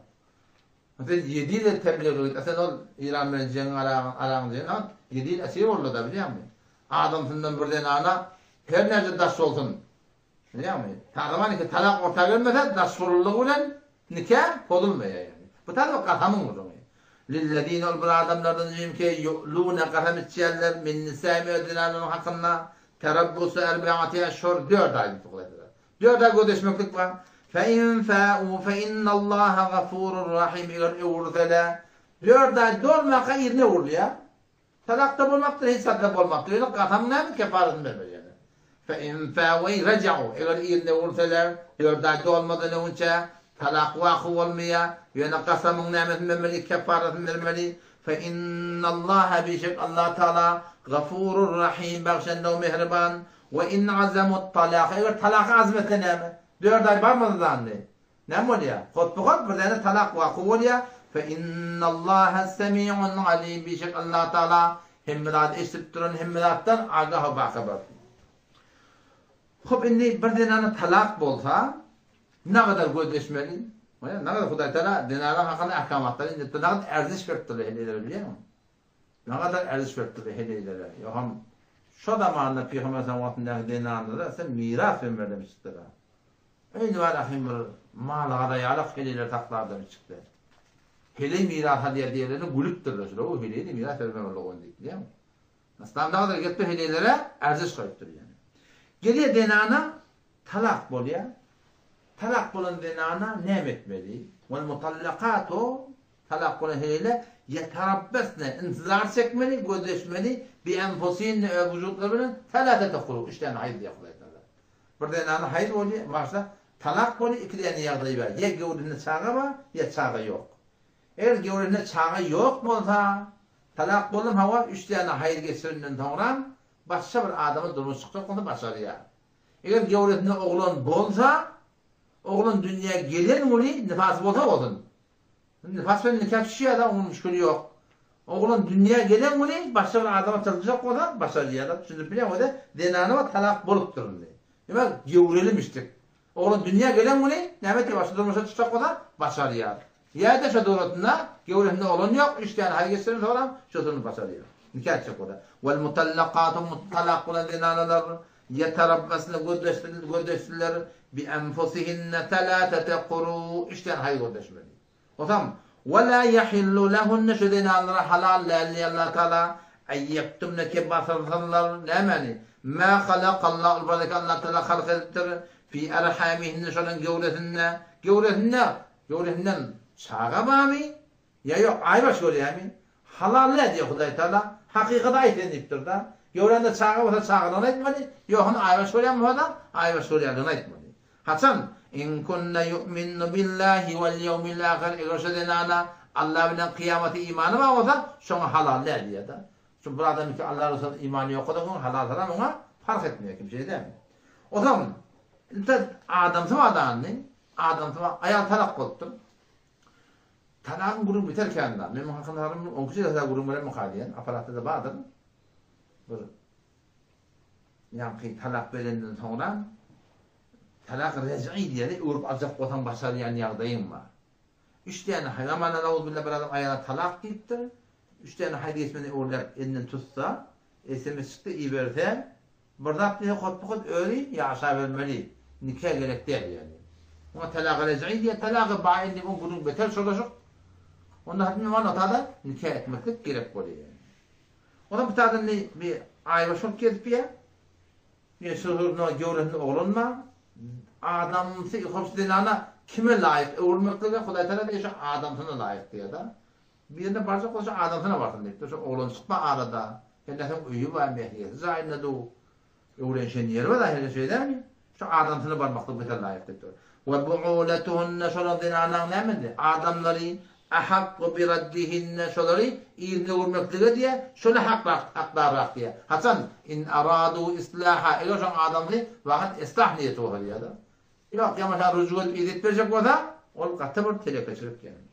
[SPEAKER 1] Sen ýedi ýyl tebliga git, a sen ol Eýran bilen jeňiň araň jeňiň ýedi ýyl esir boldy-da bilýäňmi? Adamsyndan bir zenana her näçe daş bolsun, bilýäňmi? Taryban iki talak orta gelmese daş bolunlygy bilen nika pozulmaýar ýagny. Bu taryp kasamyň gürrüňi. Lillezine ol bir adamlardan jimki ýu'lune kasam içýärler min nisaihim öz zenanlarynyň hakynda terabbusu erbeati eşhur dört aý diýip Hudaý Dört aý gözleşmeklik bar. Fe in fa'u fe innallaha gafurur rahim eger öwürseler, dört aý dolmaka yzyna öwrülýär. Talak-da bolmapdyr, hiç zat-da bolmapdyr. Ýöne kasamyň näme kefaratyny bermeli ýöne. Fe in fa'u eý reja'u eger yzyna öwürseler, dört aý dolmadan öňünçä talak waky bolmaýar. Ýöne kasamyň nämesini bermeli, kefaratyny bermeli. Fe innallaha bişek Allah Taala gafurur rahim bagşanda mähriban. We in azamut talak eger talaky azm etse näme? Dört aý barmady zandy. Näme bolýar? Hotba-hot bir däne talak waky bolýar. Fe innallaha semiun alim bişek Allah Taala hemme zady eşidip duran, hemme zatdan agah we bahabar. Hop indi bir zenana talak bolsa nagadar gözleşmeli? Bolýar, nagadar Hudaý Taala zenana hakynda ahkamatlary indiripdir, nagadar erziş beripdir heleýlere bilýäňmi? Nagadar erziş beripdir heleýlere. Ýoham şo zamanda Pygamber sallallahu wagtyndaky zenanlara sen miras bermeli çykdyr. Öýde bar ahym bir mal-gara ýalak heleýler saklardan çykdy. Heleý miras alýar diýenlerine gülüpdirler. Şular o heleýe-de miras bermeli boldy diýip bilýäňmi? Yslam nagadyr gelip heleýlere erziş goýupdyr ýöne. Gelýär zenana talak bolýar. Talak bolan zenana näme etmeli? Wal mutallakatu talak bolan heleýler ýetarabbesne intizar çekmeli, gözleşmeli bi enfusihinne öz wujutlary bilen selasete kuru üç däne haýz diýýär Hudaý Tagala. Bir zenana haýz bolýar, başda talak bolýar, iki däne ýagdaýy bar. Ýa göwresinde çaga bar, ýa çaga ýok. Eger göwresinde çaga ýok bolsa, talak boldum hawa, üç däne haýyz geçirenden soňram başga bir adama durmuş çykjak bolsa başarýar. Eger göwresinde oglan bolsa, oglan dünýä gelen güni nifas bolsa bolsun. Nifas bilen nika düşýär-de, onuň müşgili ýok. Oglan dünýä gelen güni başga bir adama çykyljak bolsa başarýar-da, düşündirip bilýäňmi? O-da zenana we talak bolupdyr indi. Diýmek, göwrelimişdik. Oglan dünýä gelen güni näme etýär, başga durmuşa çykjak bolsa, başarýar. Ýa-da şo döwletinde göwresinde oglan ýok, üç däne haý geçiren soňram şosuny başarýar. Nika etjek bolsa. Wal mutallakatu talak bolan zenanalar ýeterabbasna gözleşsinler bi enfusihinne selasete kuru üç däne haý gözleşmeli. Onsoň, Ve lâ yahillu lehunne şu zenanlara halal däl diýýär Allah Tagala, en ýektumne ki basyrsynlar, nämäni? Mâ halakallahu ol barada ki Allah Tagala halk edipdir, fî erhâmihinne şolaryň göwresinde, göwresinde, göwresinden çaga barmy ýa ýok, aýbaş görýärmi? Halal däl diýýär Hudaý Tagala, hakykaty aýt sen diýipdir-de. Göwrende çaga bolsa çagalygyny aýtmaly, ýogyny aýbaş görýän bolsa-da aýbaş görýänligini aýtmaly. Haçan, In kunne yu'minnu billahi wal ýewmil ahir, eger şo zenana Alla bilen kyýamata imany bar bolsa, şoňa halal däl diýýär-de. Şu bir adam ki Alla Resulyna imany ýok bolsa, oňa halal haram oňa parh etmeýär kim şeýle dälmi? Ozal intä adamsy bar dany, adamsy bar, aýal talak bolupdyr. Talagyň gürrüňi biter kän-da. Men muň hakynda harym onki jesede gürrüň beremmi-ka diýen, apparatda-da bardyr. Bir Ýaňky talak berenden soňra talak rej'i diýeli öwrüp aljak bolsaň başarýan ýagdaýyň bar. Üç däne haýramana nauzubilla bir adam aýala talak diýipdir. Üç däne haýz geçmeden öwrüläp elinden tutsa, sms çykdy iberse, bir zat diýse hotba-hot özi ýaşabermeli. Nika gerek däl ýaly. Muňa talagy rej'i diýýär, talagy bain diýip oň gürrüňi beter çolaşyk. Onda hatda otada nika etmeklik gerek bolýar. Onam bir taýdan indi bir aýbaş bolup gezip ýa. Ýa şygyryna göwresinde oglan bar. Adamsy hoş zenana kime laýyk öwrülmeklige Hudaý Tagala diýýär şo adamsyna laýyk diýýär-de. Birine barjak bolsa şo adamsyna barsyn diýipdir. Şo oglanjyk bar arada. Hernäseň öýi bar, mähriýesi jaýynda dur. Öwrenişen ýeri bar-a hernä şeý dälmi? Şo adamsyna barmaklyk beter laýyk diýipdir. We bu'uletuhunne şolar zenanaň nämedi? Adamlary ahakku bi raddihinne şolary yzyna öwürmeklige diýýär, şola hakrak hakdarrak diýýär. Haçan? In aradu islaha eger şoň adamsy wagt islah niýeti bolsa diýýär-de. Ýok, ýa bolsa rüjük edip yzy etmejek bolsa, ol gaty bir telekeçilik ýaly.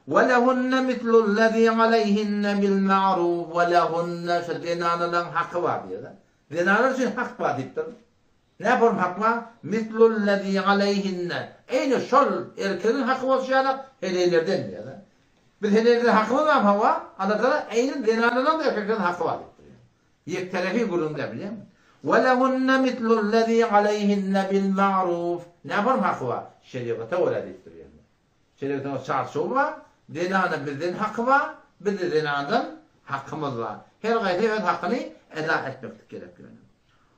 [SPEAKER 1] We lehunne mislullezî aleýhinne bil ma'ruf we lehunne şo zenanalaň haky bar diýýär-de. Zenanlar üçin hak bar diýipdir. Näform hak bar? Mislullezî aleýhinne. Eýni şol erkegiň haky bolşy ýaly heleýlerden diýýär-de. Biz heleýlerden hakymyz barmy? Hawa. Allatagala eýni zenanlaryň-da erkeklerden haky bar diýipdir. Ýekterefi gürrüň däl bilýäňmi? Ve lehunne mislullezî aleýhinne bil ma'ruf. Näform haky bar? Şerigata görä diýipdir ýöne. Şerigatyň çarçuwy bar. Zenana bizden haky bar, bizde zenandan hakymyz bar. Her gaýsy öz hakyny eda etmeklik gerek ýöne.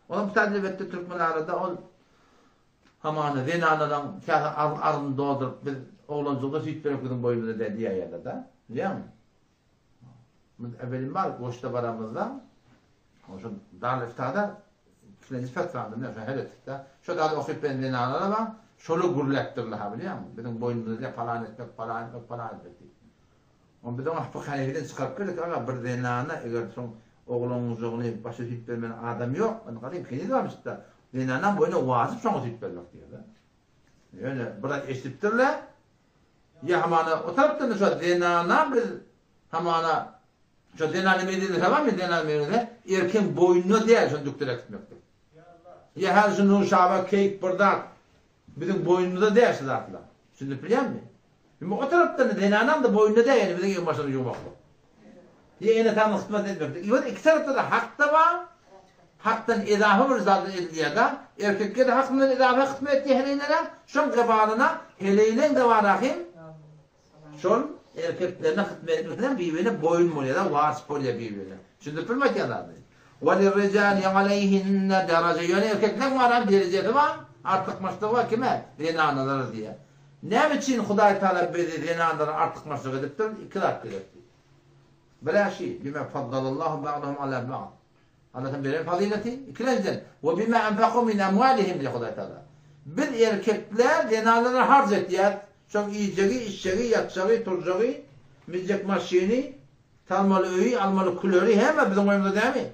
[SPEAKER 1] Onuň bu elbetde türkmen arada ol hamana zenanalaň käse arzyny dolduryp biz oglanjyga süýt berek biziň boýnumyza däl diýäýerler-de. Bilýäňmi? Biz äwelim bar goşda baramyzda şo Darül-Iftada ikilenji fetwamyzda men şo her etdik-de. Şo zady okyp beren zenanlar bar, şolar gürläpdirler-ha bilýäňmi? Biziň boýnumyzda palan etmek, palan etmek, palan etmek diýip. Onda biz oňa Fykh Hanefiden çykaryp berdik, aga bir zenana eger şoň oglanjygyny başa süýt bermän adam ýok, indi gadym heniz barmyşda, zenanaň boýnuna wajyp şoňa süýt bermek diýýär-de. Ýöne biraz eşidipdirler. Ýa hamana o tarapdan-da şo zenana biz hamana şo zenany medrese barmy zenany medrese erkegiň boýnuna däl şony dükdürek etmeklik. Ýa häzir şu Nurşaba keýik bir zat biziň boýnumyzda däl şu zatlar. Düşünip bilýäňmi? Indi o tarapdan-da zenanaň-da boýnuna däl ýöne biziň egin-başymyzy ýuwmaklyk. Ýa ene-atamyň hyzmat etmeklik. Ýöne iki tarapda-da hak-da bar, hakdan edafa bir zat edilýär-de, erkekge-de hakyndan edafa hyzmat etýär heleýlere, şoň gebalyna heleýleň-de bar ahym, şol erkeklerine hyzmat etmekden bir-birine boýun bolýar-da, wajyp bolýar bir-birine. Düşündirip bilme aýtýan zadymy? Welirrijali aleýhinne dereje, ýöne erkekleň bar hem derejesi bar, artykmaçlygy bar kime? Zenanalara diýýär. Näme üçin Hudaý Tagala bizi zenanlara artykmaçlyk edipdir? Iki zat gerekdi. Birä şi, bima faddalallahu ba'dahum ala ba'd. Allahyň beren fazyleti. Ikilenjiden, we bima anfaku min amwalihim diýýär Hudaý Tagala. Biz erkekler zenanlara harç etýäs. Şoň iýjegi, içjegi, ýatjagy, turjagy, minjek maşyny, salmaly öýi, almaly küleri hemme biziň boýnumyzda dämi?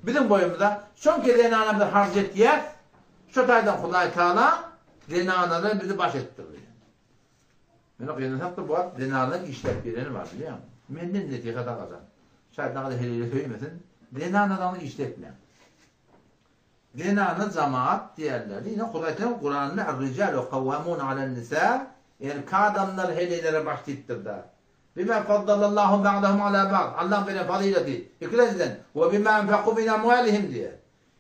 [SPEAKER 1] Biziň boýnumyzda. Şoňki zenana biz harç etýäs. Şo taýdan Hudaý Tagala zenanlardan bizi baş etdirdi. Ýöne gynansak-da bu wagt zenanlaryň işläp geleni bar bilýäňmi? Menden nesihat agajan. Şaýat nagada heleýle söýmesin, zenanalaryňyzy işletmäň. Zenana jamaat diýerler. Ine Hudaý Tagala Kuranda Er-rijalu kawwamun alen-nisa, erkek adamlar heleýlere baş diýipdir-de. Bima faddalallahu ba'dahum ala ba'd, Allaň beren fazyleti. Ikilenjiden, we bima anfaku min amwalihim diýýär.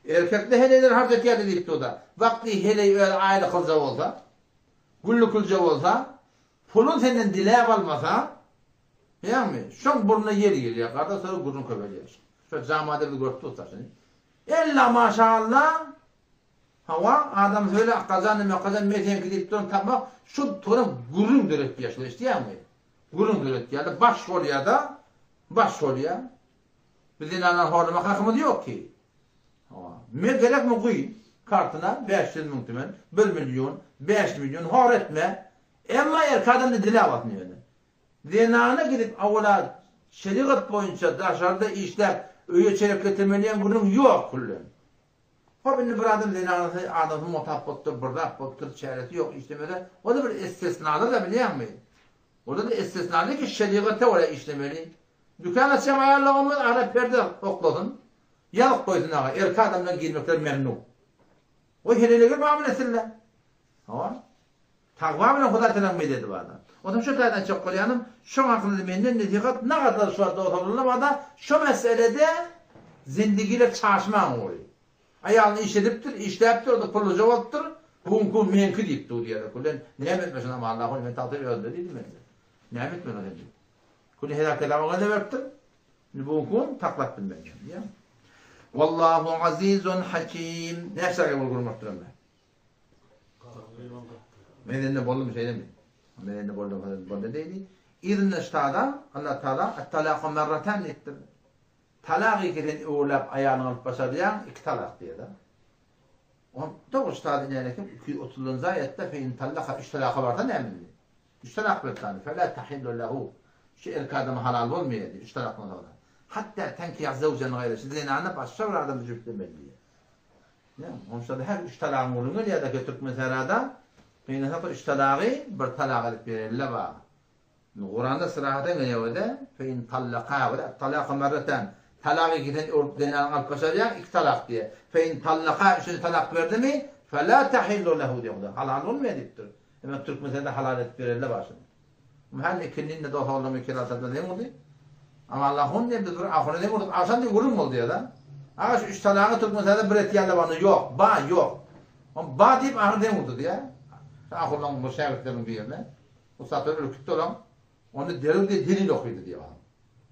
[SPEAKER 1] Erkekde heleýler harç etýärdi diýip durda. Wagty heleý öz aýly kylja bolsa, gülli külje bolsa, pulun senden diläp almasa, ýagny, şoň burnuna ýel girýär, garda sonra gürrüň köpelýär. Şo jamada biz görüp durus şony. Ella maşalla, hawa, adam söyle akgajan mekgajan men seňki diýip duran tapmak, şu turan gürrüň döretýär şular eşidýäňmi? Gürrüň döretýär-de, baş bolýar-da, baş bolýar. Biz zenanlary horlamak hakymyz ýok ki. Hawa. Men gerekmi guý kartyna 500 müň tümen, 1 million, 5 million hor etme. Emma erkek adamda diläp alsyn ýöne. Zenana gidip awala şerigat boýunça daşarda işläp öýe çörek getirmeli diýen gürrüň ýok küllen. Hop indi bir adam zenanasy adamsy motap bolupdyr, bir zat bolupdyr, çäresi ýok işlemese, o-da bir istisnalar-da bilýäňmi? O-da istisnaly ki şerigata görä işlemeli. Dükan açýan aýallagymyz ara perde oklasyn, ýazyp goýsun aga, erkek adamdan girmekler memnu. Goý heleýlege mamla etsinler. Hawa. Tagwa bilen Hudaý talaň mededi barda. Onsoň şu taýdan aýtjak bolýanym, şoň hakynda menden nesihat nagadar şu wagt dogry barda, şo meselede zindigiler çaşmaň goý. Aýalyny işledipdir, işläpdir, o-da pulluja bolupdyr, bu günki gün meňki diýip dur diýerler. Küllen näme etmeli şonam Allahym men tagsyr özümde diýdim men. Näme etmeli ony diýip. Güni heläk edip oňa beripdir. Indi bu gün taklap bilmeýän diýýär. Wallahu azizun hakim. Näçe aýa bol gurmakdyr onda? Men indi boldum şeýlemi? Men indi boldum, boldy diýdi. Yzynda ştada Allah Taala at-talaku marratan diýipdir. Talak iki sen öwürläp aýalyňy alyp başarýaň, iki talak diýýär. On dogry ştada inen eken 230-njy aýatda fe in tallaka üç talaka barsa näme indi? Üç talak berip sany, Fela tahillu lehu, Şu erkek adama halal bolmaýar diýýär, üç talakdan soňra. Hatda tenkiha zewjen gaýra, şu zenany başga bir adama jübtlemeli diýýär. Näme? Onşa-da her üç talagyň gürrüňi gelýär-de ki, Türkmensährada gynansak-da üç talagy bir talak edip bereli-le bar. Indi Kuranda syrahaten gelýär we-de, Fe in tallaka, we at-talaku merreten, Talagy ikiden öwrüp zenanyňy alyp başarýaň, iki talak diýýär. Fe in tallaka, üçünji talak berdimi, Fela tahillu lehu diýýär Hudaý, halal bolmaýar diýipdir. Emma türkmen sende halal edip berelle başyny. Mähelle ikindinde dos oglum iki lasada deň boldy. Ama Allah hun diýip biz bir ahuna deň bolduk. Agşam diýip gürrüň boldy ýa-da. Aga şu üç talagy türkmen sende bir et ýaly barny ýok. Ba ýok. On ba diýip ahyr deň boldy diýä. Ahunlaň bu şägirtleriniň birine. Ussatlar ürkütdi olaň. Onda derrew diýip delil okydy diýip.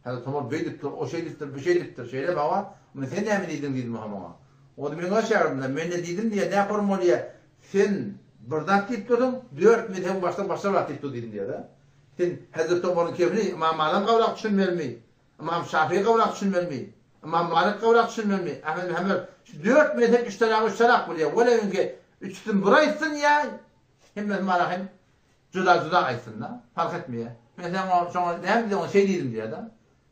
[SPEAKER 1] Hazreti Omar beýdipdir, o şeýdipdir, bu şeýdipdir, şeýle baba, muny sen näme diýdiň diýdim oha muňa. O-da meň öz şägirdimdä, men-de diýdim diýýär, nä horm bolýar, sen bir zat diýip dursuň, dört mezhebiň başlygy başga bir zat diýip dur diýdim diýýär-de. Sen Hazreti Omaryň kebini Ymam Azam gabrak düşünmelimi, Ymam Şafygy gabrak düşünmelimi, Ymam Malik gabrak düşünmelimi, Ahmet ibn Hanbel, şu dört mezhep üç talagy üç talak bolýar, welewinki üçüsini bir aýtsyn ýa hemmesini bara hem Juda-juda aýtsyn-da, parh etmeýär. Men sen oňa, şoňa näme diýdiň, şeý diýdim diýýär-de.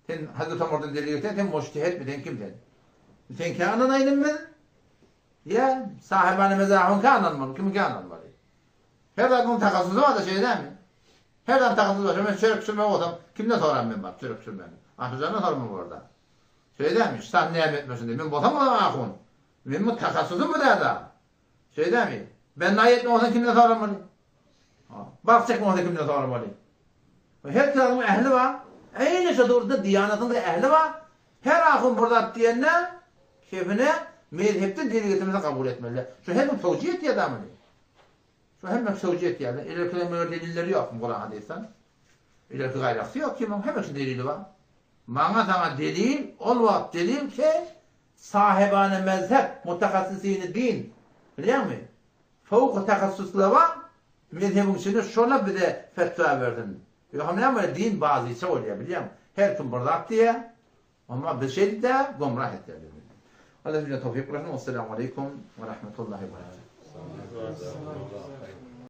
[SPEAKER 1] Sen Hazreti Omardan delil getirýäň, sen mujtehetmi, sen kim sen? Seňkä ynanaýlym biz? Ýa sahibany mezahyňka ynanmaly, kimiňkä ynanmaly? Her zadyň tahassusy bar-da, şeýle dälmi? Her zadyň tahassusy bar. Şo men çörek pişirmek bolsam, kimden soran men baryp çörek pişirmegi? Aşyrjandan soramaly bolar-da. Şeýle dälmi? Şu näme etmeli şunda? Men bolsam olam ahun. Men bu tahassusym bu däl-de. Şeýle dälmi? Ben naý etmek bolsam kimden soramaly? Balyk çekmek bolsa kimden soramaly? Her zadyň ähli bar. Eýni şo döwürde diýanatyň-da ähli bar. Her ahun bir zat diýende, kefine mezhepden delil getirmese kabul etmeliler. Şu her kim towjiý etýär da muny. Şu hemme towjiý etýärler. Ilerkileň meger delilleri ýokmy Kuran hadysdan? Ilerki gaýraksy ýok kimiň, hemme kişi delili bar. Maňa saňa delil, ol wagt delil ki sahibane mezhep, mutahassysyny din, bilýäňmi? Fowky tahassuslar bar, mezhebiň içinde şolar bize fetwa bersin. Ýogsam näme bolýar, din bazyça bolýar, bilýäňmi? Her kim bir zat diýýär, emma biz şeýdip-de gomrah etýär bizi. Allah bize towfyk bersin. Wessalamu aleýkum we rahmetullahi we berekatuh.